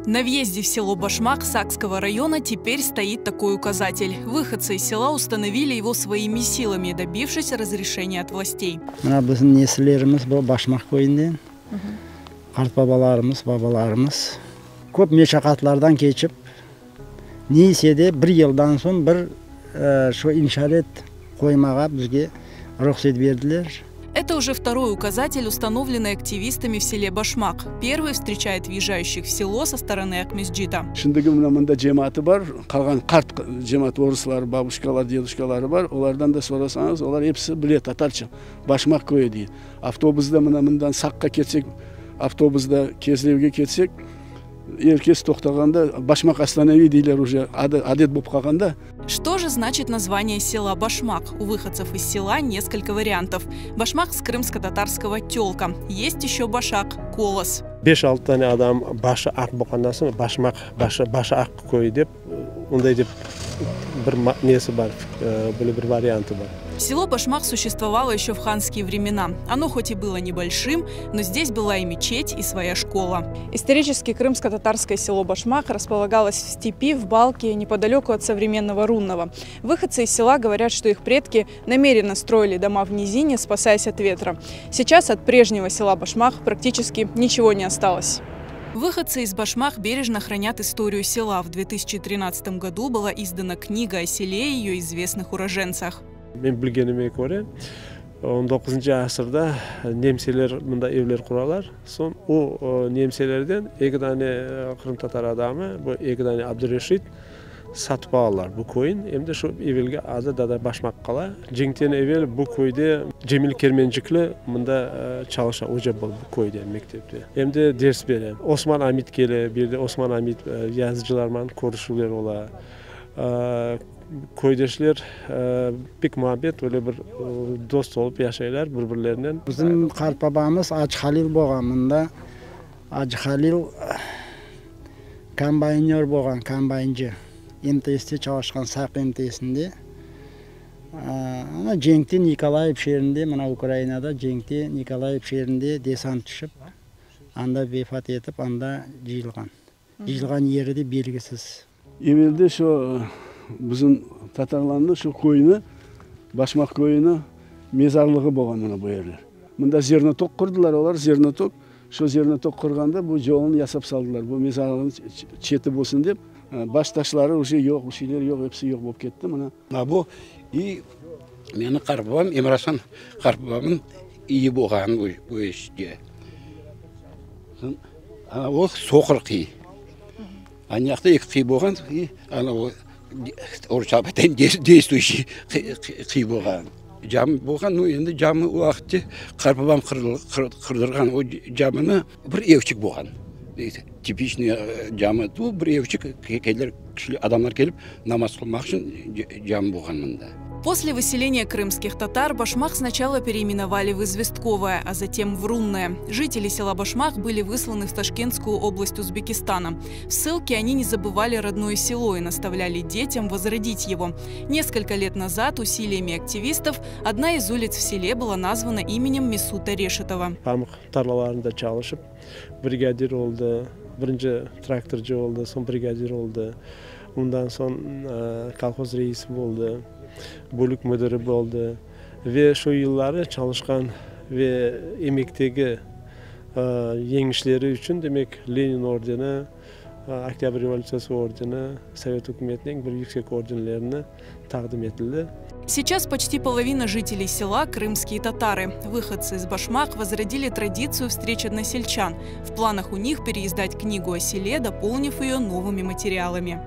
На въезде в село Башмак Сакского района теперь стоит такой указатель. Выходцы из села установили его своими силами, добившись разрешения от властей. Mına bizim nesillerimiz bu Başmaq köyünden. Qartbabalarımız, babalarımız köp meşaqatlardan keçip, neyse de bir yıldan soñ bir şu işaret qoymağa bizge ruhset berdiler. Это уже второй указатель, установленный активистами в селе Башмак. Первый встречает въезжающих в село со стороны Акмесджита. Şimdiki mına mında cemaatı bar, qalğan qart cemaat oruslar, babuşkalar, deduşkaları bar, olardan da sorasañız, olar episi bile tatarca, Başmaq köyü dey. Avtobusda mına mından Saqqa ketsek, avtobusda Kezlevge ketsek, er kes toqtağanda Başmaq останови deyler уже, adı adet bolıp qalğan da. Что же значит название села Башмак? У выходцев из села несколько вариантов. Башмак с крымско-татарского «телка». Есть еще башак – колос. 5-6 tane adam başı aq bolğandan soñ Başmaq başı başı aq köyü dep onday dep bir nesi bar, böyle bir variantı bar. Село Башмак существовало еще в ханские времена. Оно хоть и было небольшим, но здесь была и мечеть, и своя школа. Исторически крымско-татарское село Башмак располагалось в степи, в балке, неподалеку от современного Рунного. Выходцы из села говорят, что их предки намеренно строили дома в низине, спасаясь от ветра. Сейчас от прежнего села Башмак практически ничего не осталось. Выходцы из Башмак бережно хранят историю села. В 2013 году была издана книга о селе и ее известных уроженцах. Men bilgenime köre, 19 asırda nemseler mında evler quralar. Soñ o nemselerden eki tane qırımtatar adamı, bu eki tane Abdureşit satıp alalar bu köyün. Em de şu evelgi adı da Başmaq qala. Cenkten evel bu köyde Cemil Kermencikli mında çalışa, oca bolıp bu köyde, mektepte. Em de ders bere. Osman Amit kele, bir de Osman Amit yazıcılarman körüşüvler ola. Köydeşler pek muabbet, öyle bir dost olıp yaşaylar bir-birlerinen. Bizim qartbabamız Acı Halil bolğan mında. Acı Halil kombaynör bolğan, kombayncı. MTSte çalışqan, Saq MTSinde. Ana cenkte Nikolayev şeerinde, mına Ukrainada cenkte Nikolayev şeerinde desant tüşip, anda vefat etip, anda cıyılğan. Cıyılğan yeri de belgisiz. Evelde şu bizim tatarlarnıñ şu köyüni, Başmaq köyüni mezarlığı bolğan mına bu yerler. Mında zernotok qurdılar olar, zernotok. Şu zernotok qurğanda bu yolunı yasap saldılar, bu mezarlığın çeti bolsun dep. Baş taşları uje yoq, bir şeyler yoq, episi yoq bolıp ketti mına. Mına bu iy meni qartbabam Emirasan qartbabamnıñ iyi bolğan bu işte. Ana o soqur qıy. Ana yaqta eki qıy bolğan, ana o orusça aytayım, действующий qıy bolğan. Cami bolğan, nu endi cami o vaqıtte qartbabam qırdırğan o camini bir evçik bolğan. Tipiçniy cami, bir evçik, kelir adamlar kelip namaz qılmaq içün cami bolğan mında. После выселения крымских татар Башмак сначала переименовали в Известковое, а затем в Рунное. Жители села Башмак были высланы в Ташкентскую область Узбекистана. В ссылке они не забывали родное село и наставляли детям возродить его. Несколько лет назад усилиями активистов одна из улиц в селе была названа именем Месута Решетова. Pamuq tarlalarında çalışıp, brigadir oldı, birinci traktorcı oldı, soñ brigadir oldı. Ondan soñ kolhoz reisi boldı, bölük müdiri boldı. Ve şu yılları çalışqan ve emektegi yeñişleri içün, demek, Lenin ordeni, Oktâbr revolütsiyası ordeni, Sovet ükümetiniñ bir yüksek ordenlerini taqdim etildi. Сейчас почти половина жителей села – крымские татары. Выходцы из Башмак возродили традицию встреч односельчан. В планах у них переиздать книгу о селе, дополнив ее новыми материалами.